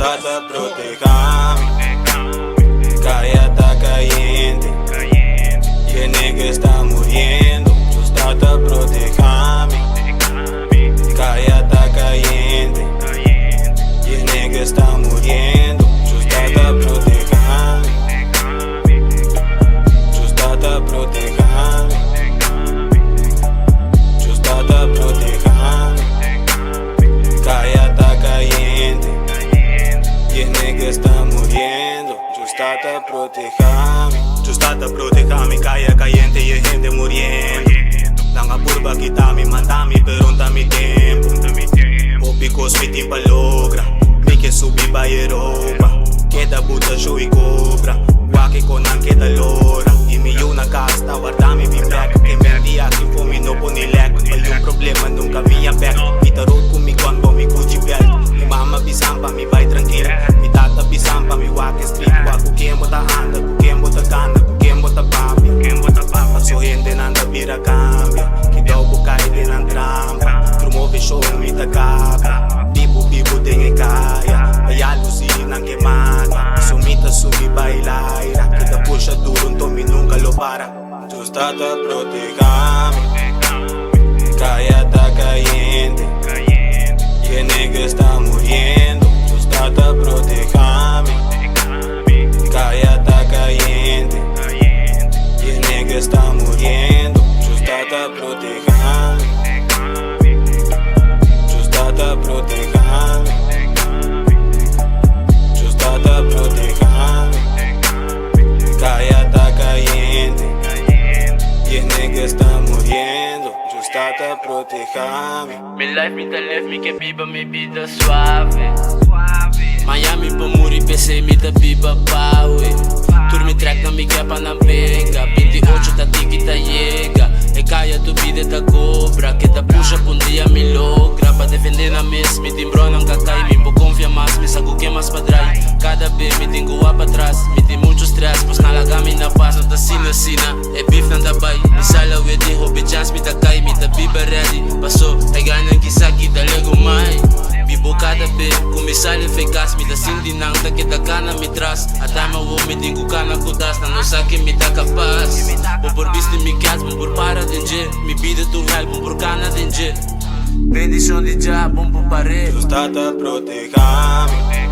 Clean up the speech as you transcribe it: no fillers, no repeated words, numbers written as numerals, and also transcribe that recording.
Tata protehami. Kaya ta kayente. E niggas ta muriendo. Dios Tata protehami. Kaya ta kayente. E niggas ta muriendo. Dios Tata protehami. Dios Tata protehami. Dios Tata protehami. Kaya ta kayente. E niggas ta muriendo. Dios Tata protehami. Dios Tata protehami, kaya kayente i hende muriendo. Nan a purba kitami, matami, pero n' ta mi tempu. Hopi kos mi tin pa logra. Mi ke subi pa Europa. Keda buta show i kobra. Wak kon nan keda lora. I mi yu na kas ta wardami bin bèk. E mendia aki for mi no pone lek. Pa un problema nunka mi a bèk. Mi ta road ku mi gun bou mi Gucci belt. Mi mama bisam pa mi bai trankil. Mi tata bisam pa mi wak e street. Wak ku ken bo ta anda, ku ken bo ta kana, ku ken bo ta papia. Paso hendenan ta bira kambia. Kidou bo kai den nan trampa. Promove show mi ta kaba. Bibu bibu den e kaya. Aya lusi nan ke mata. So mi ta subi bai laira. Keda pusha duru nto mi nunka lo para. Dios Tata protehami. Kaya ta kayente. E niggas ta muriendo. Dios Tata protehami. Kaya ta kayente. E niggas ta muriendo. Dios Tata protehami. Dios Tata protehami. Dios Tata protehami. Kaya ta kayente. E niggas ta muriendo. Dios Tata protehami. Mi life mi ta live, mi ke biba mi bida suave. Miami pa muri, PC mi ta biba pawe. Tur mi track na mi pa nan pega. 28 ta tiki ta yega. E kaya tu bida ta kobra. Keda pusha pa un dia mi logra. Pa defendé nan mes, mi tin bro nan kakai. Mi por konfia mas, mi sa ku ke mas pa drai. Kada be mi tin ku pa atras. Mi tin muchu stress, pues nan laga mi na pas. No ta sina sina, e beef nan ta bai. Mi sala we tin hopi chance mi ta kai. Mi ta biba ready, paso e ganan kisa kita lego mai. Bibo kada be, ku mi sali fe kas. Mi ta sinti nan ta keda kana mi tras. Atama wo mi tin ku kana ku tas. Nan no sa ke mi ta kapas. Bo por bisti mi kats, bo por para den dje. Mi bida ta un hell, bo por kana den dje. Bendishon di Jah, bon pa pare. Dios Tata protehami.